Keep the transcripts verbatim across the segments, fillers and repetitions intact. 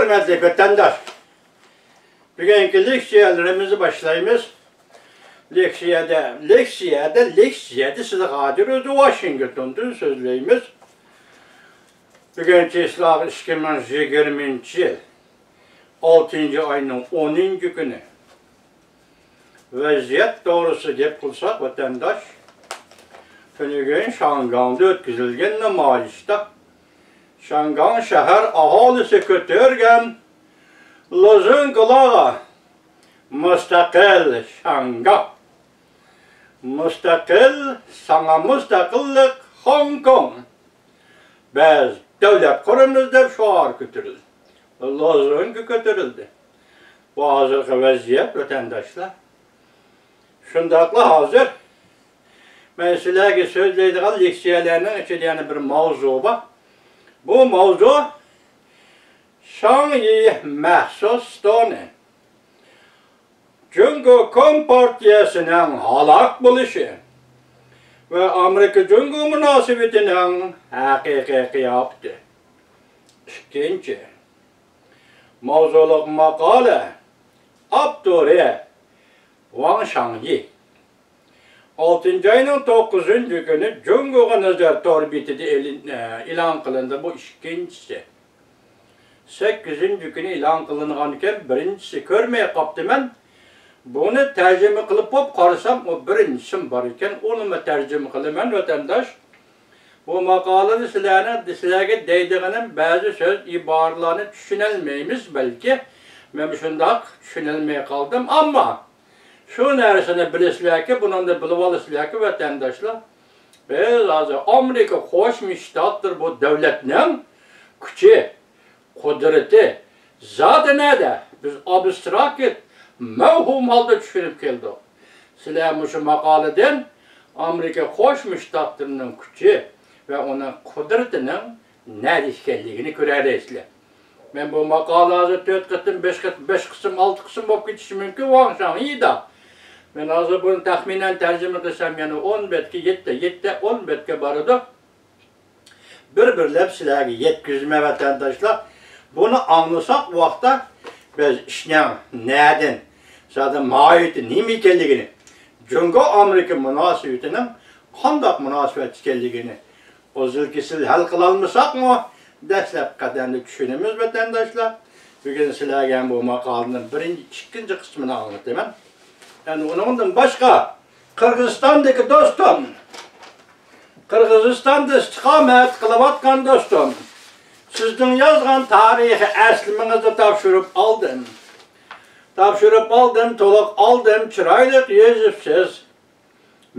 ھۆرمەتلىك ۋەتەنداش، بۈگۈنكى لېكسىيەلىرىمىزنى باشلايمىز. لېكسىيەدە، لېكسىيەدە، لېكسىيەدە سىزگە ھازىر ئۆزى ۋاشىنگتوندىن سۆزلەيمىز. بۈگۈن چىسلاغ ئىككى مىڭ يىگىرمىنچى يىل، ئالتىنچى ئاينىڭ ئونىنچى كۈنى. ۋەزىيەت توغرىسىدا گەپ قىلساق، ۋەتەنداش، تۈنۈگۈن شياڭگاڭدا ئۆتكۈزۈلگەن نامايىشتا شياڭگاڭ شەھەر ئاھالىسى كۆتۈرگەن لوزۇنكىلارغا، مۇستەقىل شياڭگاڭ، مۇستەقىل، ساڭا مۇستەقىللىق خوڭكوڭ، بىز دۆلەت قۇرىمىز دەپ شوئار كۆتۈرۈلدى. لوزۇنكا كۆتۈرۈلدى. بۇ ھازىرقى ۋەزىيەت، ۋەتەنداشلار. شۇنداقلا ھازىر مەن سىلەرگە سۆزلەيدىغان لېكسىيەلەرنىڭ ئىچىدە يەنە بىر ماۋزۇ بار. بۇ ماۋزۇ شاڭيى مەخسۇس ستونى، جۇڭگو كومپارتىيەسىنىڭ ھالاك بولۇشى ۋە ئامېرىكا جۇڭگو مۇناسىۋىتىنىڭ ھەقىقىي قىياپىتى. ئىككىنچى ماۋزۇلۇق ماقالە، ئاپتورى ۋاڭ شاڭيى. ئالتىنچى ئاينىڭ توققۇزىنچى كۈنى جۇڭگوغا نەزەر تور بېتىدە ئېلىن-، ئېلان قىلىندى. بۇ ئىككىنچىسى. سەككىزىنچى كۈنى ئېلان قىلىنغانىكەن، بىرىنچىسى كۆرمەي قاپتىمەن. بۇنى تەرجىمە قىلىپ بولۇپ قارىسام، ئۇ بىرىنچىسىمۇ بار ئىكەن، ئۇنىمۇ تەرجىمە قىلىمەن، ۋەتەنداش. بۇ ماقالىدە سىلەرنىڭ، سىلەرگە دەيدىغىنىم بەزى سۆز ئىبارىلەرنى چۈشىنەلمەيمىز بەلكى. مەن شۇنداق چۈشىنەلمەي قالدىم. ئەمما شۇ نەرسىنى بىلىسىلەركى، بۇنىڭدىن بىلىۋالىسىلەركى، ۋەتەنداشلار. بىز ھازىر ئامېرىكا قوشما شتاتلىرى بۇ دۆلەتنىڭ كۈچى، قۇدرىتى، زادى نەدە؟ بىز ئابستراكت، مەۋھۇم ھالدا چۈشىنىپ كەلدۇق. سىلەر مۇشۇ ماقالىدىن ئامېرىكا قوشما شتاتلىرىنىڭ كۈچى ۋە ئۇنىڭ قۇدرىتىنىڭ نەدە ئىكەنلىكىنى كۆرەلەيسىلەر. مەن بۇ ماقالە ھازىر تۆت قېتىم، بەش قېت-، بەش قىسىم، ئالتە قىسىم بولۇپ كېتىشى مۇمكىن، ۋاڭ شاڭيىدا. مەن ھازىر بۇنى تەخمىنەن تەرجىمە قىلسام، يەنە ئون بەتكە، يەتتە، يەتتە، ئون بەتكە بارىدۇ. بىر-بىرلەپ سىلەرگە يەتكۈزىمەن، ۋەتەنداشلار. بۇنى ئاڭلىساق، ئۇ ۋاقىتتا بىز ئىشنىڭ نەدىن، زادى ماھىيىتى نېمە ئىكەنلىكىنى، جۇڭگو ئامېرىكا مۇناسىۋىتىنىڭ قانداق مۇناسىۋەت ئىكەنلىكىنى ئۇزۇل-كېسىل ھەل قىلالمىساقمۇ، دەسلەپكى قەدەمدە چۈشىنىمىز، ۋەتەنداشلار. بۈگۈن سىلەرگە ھەم بۇ ماقالىنىڭ بىرىنچى، ئىككىنچى قىسمىنى ئاڭلىتىمەن. يەنى ئۇنىڭدىن باشقا، قىرغىزىستاندىكى دوستۇم، قىرغىزىستاندا ئىستىقامەت قىلىۋاتقان دوستۇم، سىزنىڭ يازغان تارىخىي ئەسلىمىڭىزنى تاپشۇرۇپ ئالدىم. تاپشۇرۇپ ئالدىم، تولۇق ئالدىم، چىرايلىق يېزىپسىز.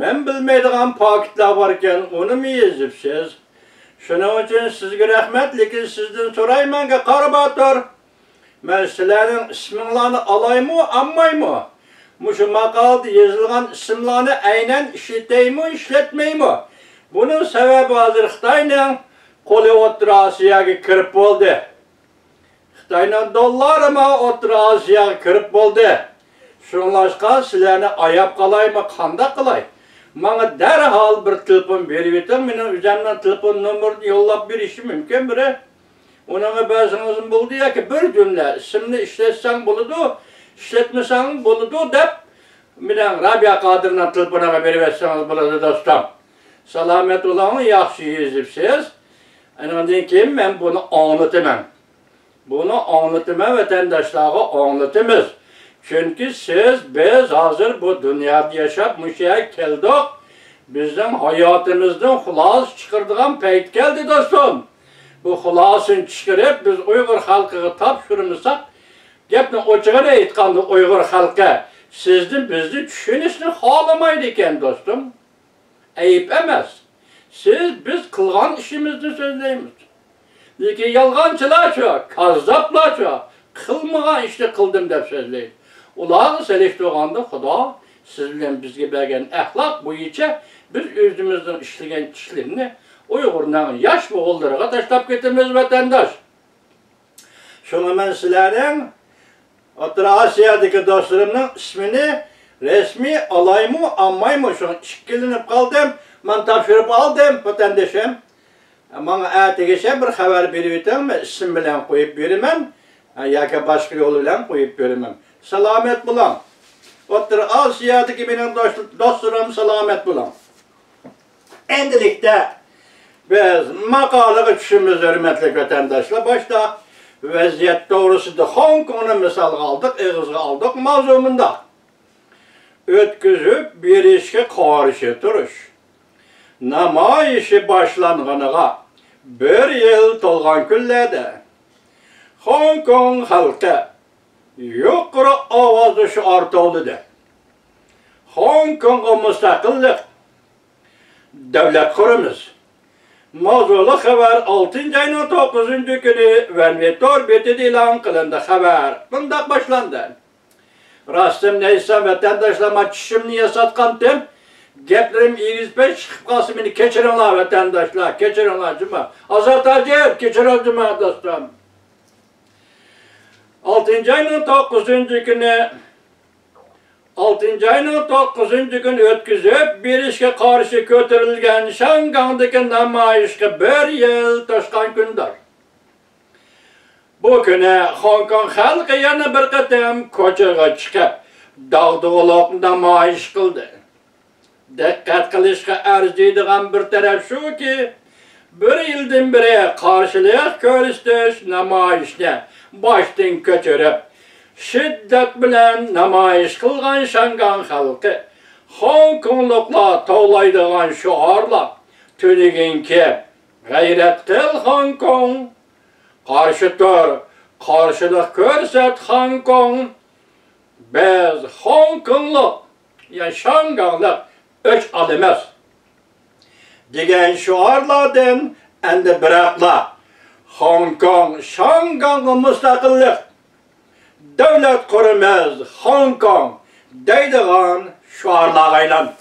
مەن بىلمەيدىغان پاكىتلار باركەن، ئۇنىمۇ يېزىپسىز. شۇنىڭ ئۈچۈن سىزگە رەھمەت، لېكىن سىزدىن سورايمەنكى، قارا باتۇر، مەن سىلەرنىڭ ئىسمىڭلارنى ئالايمۇ، ئالمايمۇ؟ مۇشۇ ماقالىدە يېزىلغان ئىسىملارنى ئەينەن ئىشلىتەيمۇ، ئىشلەتمەيمۇ؟ بۇنىڭ سەۋەبى ھازىر خىتاينىڭ قولى ئوتتۇرا ئاسىياغا كىرىپ بولدى. خىتاينىڭ دوللارىمۇ ئوتتۇرا ئاسىياغا كىرىپ بولدى. شۇڭلاشقا سىلەرنى ئاياپ قالايمۇ، قانداق قىلاي؟ ماڭا دەرھال بىر تېلېفون بېرىۋېتىڭ، مېنىڭ ئۆزۈمنىڭ تېلېفون نومۇرىنى يوللاپ بېرىشى مۇمكىن بىرى. ئۇنىڭغا بەرسىڭىزمۇ بولىدۇ ياكى بىر جۈملە ئىسىمنى ئىشلەتسەڭ بولىدۇ، ئىشلەتمىسەڭ بولىدۇ دەپ مېنىڭ رابىيە قادىرنىڭ تېلېفونىغا بېرىۋەتسىڭىز بولىدۇ، دوستۇم. سالامەت بولۇڭ، ياخشى يېزىپسىز. ئاندىن كېيىن مەن بۇنى ئاڭلىتىمەن. بۇنى ئاڭلىتىمەن، ۋەتەنداشلارغا ئاڭلىتىمىز. چۈنكى سىز، بىز ھازىر بۇ دۇنيادا ياشاپ، مۇشۇ يەرگە كەلدۇق. بىزنىڭ ھاياتىمىزدىن خۇلاسە چىقىرىدىغان پەيت كەلدى، دوستۇم. بۇ خۇلاسىنى چىقىرىپ، بىز ئۇيغۇر خەلقىگە تاپشۇرمىساق، گەپنى ئوچۇقىنى ئېيتقاندا، ئۇيغۇر خەلقى سىزدىن بىزنى چۈشىنىشنى خالىمايدىكەن، دوستۇم. ئەيىب ئەمەس. سىز، بىز قىلغان ئىشىمىزنى سۆزلەيمىز. لېكىن يالغانچىلارچۇ، كاززاپلارچۇ، قىلمىغان ئىشنى قىلدىم دەپ سۆزلەيدۇ. ئۇلارغا سېلىشتۇرغاندا خۇدا سىز بىلەن بىزگە بەرگەن ئەخلاق بويىچە بىز ئۆزىمىزنىڭ ئىشلىگەن ئىشلىرىنى ئۇيغۇرنىڭ ياش ئوغۇللىرىغا تاشلاپ كېتىمىز، ۋەتەنداش. شۇڭا مەن سىلەرنىڭ ئوتتۇرا ئاسىيادىكى دوستلىرىمنىڭ ئىسمىنى رەسمىي ئالايمۇ، ئالمايمۇ، شۇڭا ئىككىلىنىپ قالدىم. مەن تاپشۇرۇپ ئالدىم، ۋەتەندىشىم. ماڭا ئەتىگىچە بىر خەۋەر بېرىۋېتىڭ، مەن ئىسىم بىلەن قويۇپ بېرىمەن. ھە، ياكى باشقا يول بىلەن قويۇپ بېرىمەن. سالامەت بولۇڭ. ئوتتۇرا ئاسىيادىكى مېنىڭ دوست-، دوستلىرىم، سالامەت بولۇڭ. ئەمدىلىكتە بىز ماقالىغا چۈشىمىز، ھۆرمەتلىك ۋەتەنداشلار. باشتا ۋەزىيەت توغرىسىدا خوڭكوڭنى مىسالغا ئالدۇق، ئېغىزغا ئالدۇق. ماۋزۇ مۇنداق. ئۆتكۈزۈپ بېرىشكە قارشى تۇرۇش نامايىشى باشلانغىنىغا بىر يىل تولغان كۈنلەردە، خوڭكوڭ خەلقى يۇقىرى ئاۋازدا شوئار توۋلىدى: «خوڭكوڭغا مۇستەقىللىق! دۆلەت قۇرىمىز!» ماۋزۇلۇق خەۋەر ئالتىنچى ئاينىڭ توققۇزىنچى كۈنى ۋەنۋې تور بېتىدە ئېلان قىلىندى. خەۋەر مۇنداق باشلاندى. راستىمنى ئېيتسام، ۋەتەنداشلار، مانا چىشىمنى ياساتقانتىم. گەپلىرىم ئېگىز-پەس چىقىپ قالسا، مېنى كەچۈرۈڭلار، ۋەتەنداشلار، كەچۈرۈڭلار، جۇما. ئازات ھاجىپ، كەچۈرۈڭ، جۇما دوستۇم. ئالتىنچى ئاينىڭ توققۇزىنچى كۈنى، ئالتىنچى ئاينىڭ توققۇزىنچى كۈنى ئۆتكۈزۈپ بېرىشكە قارشى كۆتۈرۈلگەن شياڭگاڭدىكى نامايىشقا بىر يىل توشقان كۈندۇر. بۇ كۈنى خوڭكوڭ خەلقى يەنە بىر قېتىم كوچىغا چىقىپ، داغدۇغىلىق نامايىش قىلدى. دىققەت قىلىشقا ئەرزىيدىغان بىر تەرەپ شۇكى، بىر يىلدىن بېرى قارشىلىق كۆرسىتىش نامايىشىنى باشتىن كۆچۈرۈپ، شىددەت بىلەن نامايىش قىلغان شياڭگاڭ خەلقى، خوڭكوڭلۇقلار توۋلايدىغان شوئارلار تۈنۈگۈنكى «غەيرەت قىل، خوڭكوڭ! قارشى تۇر، قارشىلىق كۆرسەت، خوڭكوڭ! بىز خوڭكوڭلۇق، يا شياڭگاڭلىق ئۆچ ئالىمىز» دېگەن شوئارلاردىن ئەمدى بىراقلا «خوڭكوڭ، شياڭگاڭغا مۇستەقىللىق! دۆلەت قۇرىمىز، خوڭكوڭ!» دەيدىغان شوئارلارغا ئايلاندى.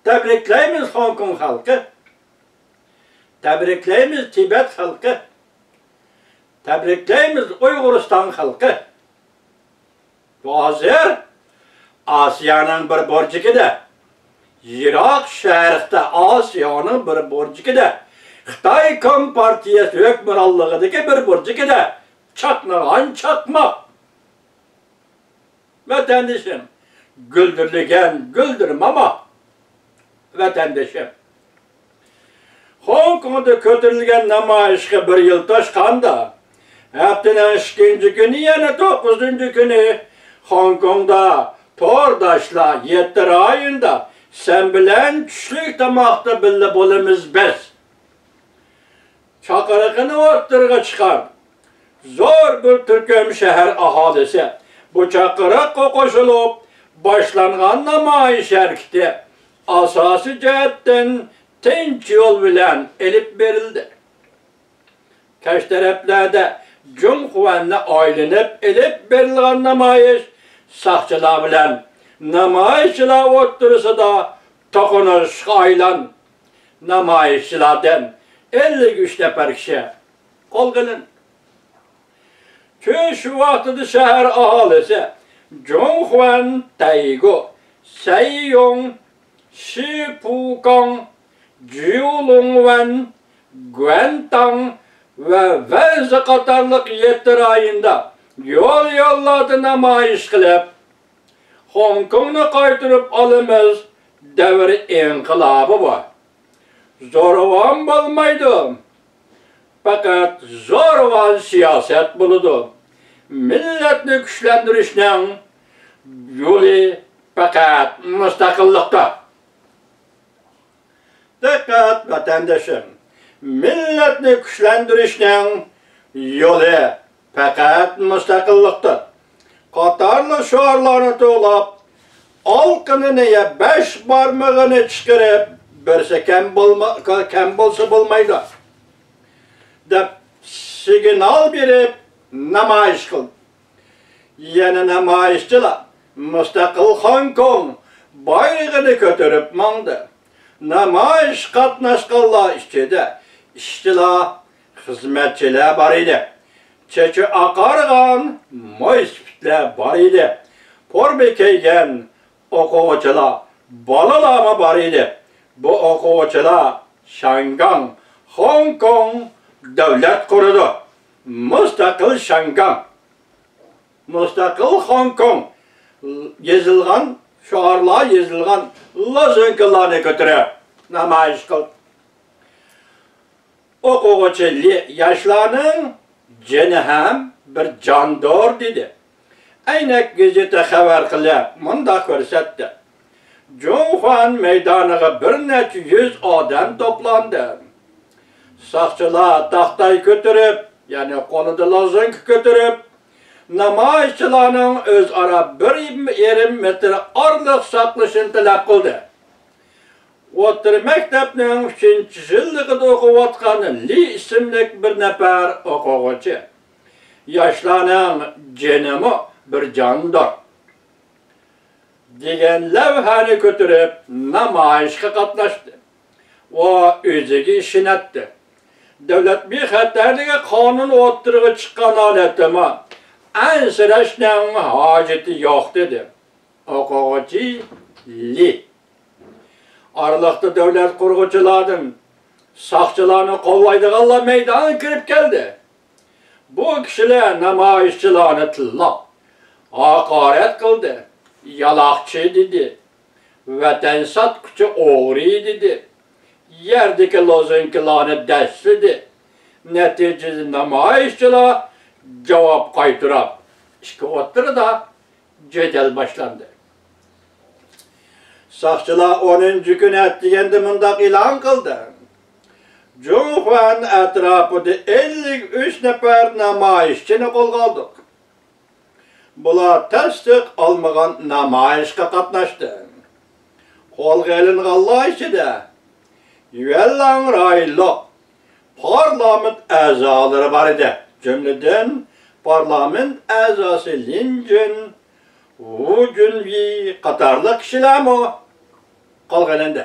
تەبرىكلەيمىز خوڭكوڭ خەلقى! تەبرىكلەيمىز تىبەت خەلقى! تەبرىكلەيمىز ئۇيغۇرىستان خەلقى! بۇ ھازىر ئاسىيانىڭ بىر بۇرجىكىدە، يىراق شەرقتە ئاسىيانىڭ بىر بۇرجىكىدە، خىتاي كومپارتىيەسى ھۆكۈمرانلىقىدىكى بىر بۇرجىكىدە چاقنىغان چاقماق. ۋەتەندىشىم، گۈلدۈرلىگەن گۈلدۈر ماما، ۋەتەندىشىم. خوڭكوڭدا كۆتۈرۈلگەن نامايىشقا بىر يىل توشقاندا، ھەپتىنىڭ ئىككىنچى كۈنى، يەنى توققۇزىنچى كۈنى خوڭكوڭدا تورداشلار يەتتە رايوندا «سەن بىلەن چۈشلۈك تاماقتا بىللە بولىمىز بىز» چاقىرىقىنى ئوتتۇرىغا چىقاردى. زور بىر تۈركۈم شەھەر ئاھالىسى بۇ چاقىرىققا قوشۇلۇپ باشلانغان نامايىش ھەرىكىتى ئاساسىي جەھەتتىن تىنچ يول بىلەن ئېلىپ بېرىلدى. كەچ تەرەپلەردە جۇڭخۇەننى ئايلىنىپ ئېلىپ بېرىلغان نامايىش ساقچىلار بىلەن نامايىشچىلار ئوتتۇرىسىدا توقۇنۇشقا ئايلاندى. نامايىشچىلاردىن ئەللىك ئۈچ نەپەر كىشى قولغا ئېلىندى. چۈش ۋاقتىدا شەھەر ئاھالىسى جۇڭخۇەن، تەيگو، سەييوڭ، شىپۇكاڭ، جيۇلۇڭۋەن، گۇەنتاڭ ۋە ۋەنزې قاتارلىق يەتتە رايوندا يول-يوللاردا نامايىش قىلىپ، «خوڭكوڭنى قايتۇرۇپ ئالىمىز» دەۋر ئىنقىلابى بار. زورىۋان بولمايدۇ. پەقەت زورىۋان سىياسەت بولىدۇ. مىللەتنى كۈچلەندۈرۈشنىڭ يولى پەقەت مۇستەقىللىقتا. دىققەت، ۋەتەندىشىم! مىللەتنى كۈچلەندۈرۈشنىڭ يولى پەقەت مۇستەقىللىقتىن قاتارلىق شوئارلارنى توۋلاپ، ئالىقىنىنى يا بەش بارمىقىنى چىقىرىپ، بىرسى كەم بولما-، كەم بولسا بولمايدۇ، دەپ سىگنال بېرىپ نامايىش قىلدى. يەنە نامايىشچىلار مۇستەقىل خوڭكوڭ بايرىقىنى كۆتۈرۈپ ماڭدى. نامايىش قاتناشقانلار ئىچىدە ئىشچىلار، خىزمەتچىلەر بار ئىدى. چېچى ئاقارغان مويسىپىتلەر بار ئىدى. پورما كىيگەن ئوقۇغۇچىلار، بالىلارمۇ بار ئىدى. بۇ ئوقۇغۇچىلار شياڭگاڭ، خوڭكوڭ دۆلەت قۇرىدۇ، مۇستەقىل شاڭگاڭ، مۇستەقىل خوڭكوڭ يېزىلغان شوئارلار، يېزىلغان لوزۇنكىلارنى كۆتۈرۈپ نامايىش قىلدى. ئوقۇغۇچى لى ياشلارنىڭ جېنى ھەم بىر جاندۇر دېدى. ئەينەك گېزىتى خەۋەر قىلىپ مۇنداق كۆرسەتتى: جۇڭخۇەن مەيدانىغا بىر نەچچە يۈز ئادەم توپلاندى. ساقچىلار تاختاي كۆتۈرۈپ، يەنى قولىدا لوزۇنكا كۆتۈرۈپ، نامايىشچىلارنىڭ ئۆزئارا بىر يېرىم مېتىر ئارىلىق ساقلىشىنى تەلەپ قىلدى. ئوتتۇرا مەكتەپنىڭ ئۈچىنچى يىللىقىدا ئوقۇۋاتقان لى ئىسىملىك بىر نەپەر ئوقۇغۇچى، ياشلارنىڭ جېنىمۇ بىر جاندۇر دېگەن لەۋھەنى كۆتۈرۈپ نامايىشقا قاتناشتى. ئۇ ئۆزىگە ئىشىنەتتى. دۆلەت بىخەتەرلىكى قانۇنى ئوتتۇرىغا چىققان ھالەتتىمۇ ئەنسىرەشنىڭ ھاجىتى يوق، دېدى ئوقۇغۇچى لى. ئارىلىقتا دۆلەت قۇرغۇچىلاردىن ساقچىلارنى قوللايدىغانلار مەيدانغا كىرىپ كەلدى. بۇ كىشىلەر نامايىشچىلارنى تىللاپ، ھاقارەت قىلدى، يالاقچى دېدى، ۋەتەن ساتقۇچى، ئوغرى دېدى، يەردىكى لوزۇنكىلارنى دەسسىدى. نەتىجىدە نامايىشچىلار جاۋاب قايتۇرۇپ، ئىككى ئوتتۇرىدا جېدەل باشلاندى. ساقچىلار ئونىنچى كۈنى ئەتىگەندە مۇنداق ئېلان قىلدى: جۇڭخۇەن ئەتراپىدا ئەللىك ئۈچ نەپەر نامايىشچىنى قولغا ئالدۇق. بۇلار تەستىق ئالمىغان نامايىشقا قاتناشتى. قولغا ئېلىنغانلار ئىچىدە يۈەنلاڭ رايونلۇق پارلامېنت ئەزالىرى بار ئىدى. جۈملىدىن پارلامېنت ئەزاسى لىن جۈن، ۋۇ جۈنۋېي قاتارلىق كىشىلەرمۇ قولغا ئېلىندى.